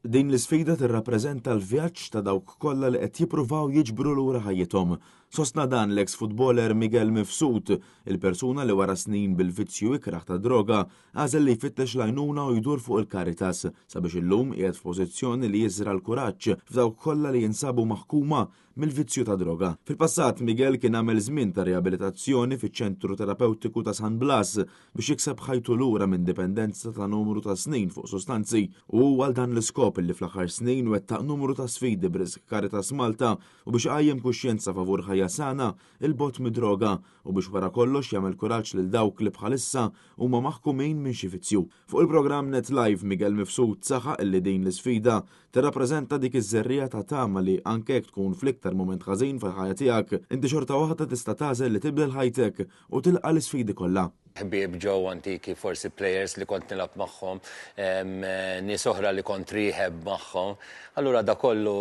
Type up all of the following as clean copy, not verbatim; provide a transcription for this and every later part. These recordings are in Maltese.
Din l-isfida tirrappreżenta l-vjaġġ ta' dawk kollha li qed jippruvaw jiġbru lura ħajjithom. Sostna dan l-eks futboler Miguel Mifsud, il-persuna li wara snin bil-vizzju ikrah tad-droga għażel li jfittex l-għajnuna u jdur fuq il-Caritas sabiex illum qiegħed f'pożizzjoni li jiżra' l-kuraġġ f'dawk kollha li jinsabu maħkuma mill-vizzju tad-droga. Fil-passat, Miguel kien għamel żmien ta' riabilitazzjoni fiċ-Ċentru Terapewtiku ta' San Blas biex jikseb ħajtu lura minn dipendenza ta' numru ta' snin fuq sustanzi u hu għal dan l-iskop li fl-aħħar snin wettaq numru ta' sfidi b'risq Caritas Malta u biex iqajjem kuxjenza favur ħajja sana 'l bogħod mid-droga u biex wara kollox jagħmel kuraġġ lil dawk li bħalissa huma maħkumin minn xi vizzju. Fuq il-programm Net Live, Miguel Mifsud saħaq illi din l-isfida tirrappreżenta dik iż-żerriegħa ta' tama li anke jekk tkun fl-iktar mument ħażin fil-ħajja tiegħek, inti xorta waħda tista' tagħżel li tibdel ħajtek u tilqa' l-isfidi kollha. Ħbieb ġew antiki, forsi plejers li kont nilgħab magħhom, nies oħra li kont rehab magħhom. Allura da kollu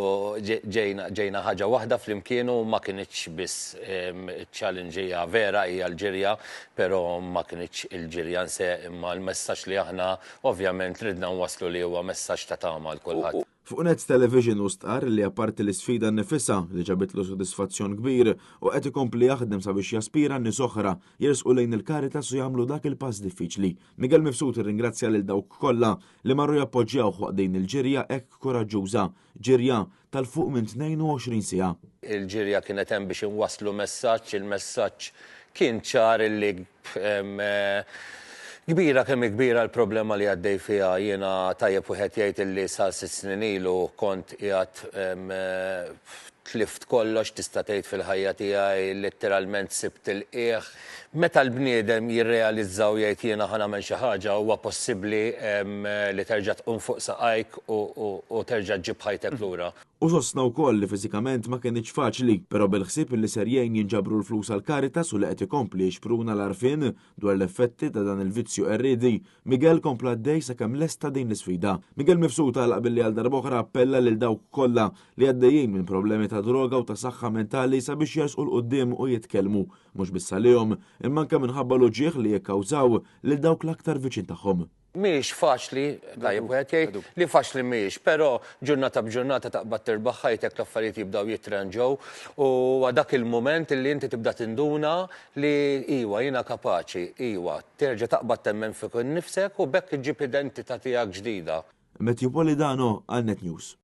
ġejna ġejna ħaġa waħda flimkien u ma kinitx biss challenge hija vera hija l-ġirja, però ma kinitx il-ġirja in se imma l-messaġġ li aħna ovvjament ridna nwasslu li huwa messaġġ ta' tama għal kulħadd. Fuq Net Television hu stqarr li apparti l-isfida nnifisha li ġabitlu sodisfazzjon kbir u qed ikompli jaħdem sabiex jaspira nies oħra jersqu lejn il-Caritas u jagħmlu dak il-pass diffiċli. Miguel Mifsud irringrazzja lil dawk kollha li marru jappoġġjawh waqt din il-ġirja hekk kuraġġuża, ġirja tal fuq minn 22 siegħa. Il-ġirja kienet hemm biex inwasslu messaġġ, il-messaġġ kien ċar illi Kbira kemm hi kbira l-problema li għaddej fiha, jiena tajjeb wieħed jgħid illi sa sitt snin ilu kont qiegħed tlift kollox tista' tgħid fil-ħajja tiegħi, litteralment sibt il-qiegħ. Meta l-bniedem jirrealizza u jgħid jiena ħa nagħmel xi ħaġa huwa possibbli li terġa' tqum fuq saqajk u terġa' ġġib ħajtek lura. Hu sostna wkoll li fiżikament ma kinitx faċli, però bil-ħsieb li ser jgħin jinġabru l-flus għall-Caritas u li qed ikompli jixpruna l-għarfien dwar l-effetti ta' dan il-vizzju qerriedi, Miguel kompla għaddej sakemm lesta din l-isfida. Miguel Mifsud għalaq billi għal darb'oħra appella lil dawk kollha li għaddejjin minn problemi ta' droga u ta' saħħa mentali sabiex jersqu 'l quddiem u jitkellmu, mhux biss għalihom, imma anke minħabba l-uġigħ li jikkawżaw lil dawk l-aktar viċin tagħhom. Mhijiex faċli, tajjeb wieħed jgħid, li faċli mhijiex, però ġurnata b'ġurnata taqbad tirbaħ ħajtek l-affarijiet jibdew jitranġaw u huwa dak il-mument li inti tibda tinduna li iwa jiena kapaċi, iwa, terġa' taqbad temmen fik innifsek u b'hekk iġġib identità tiegħek ġdida. Matthew Polidano għal Net News.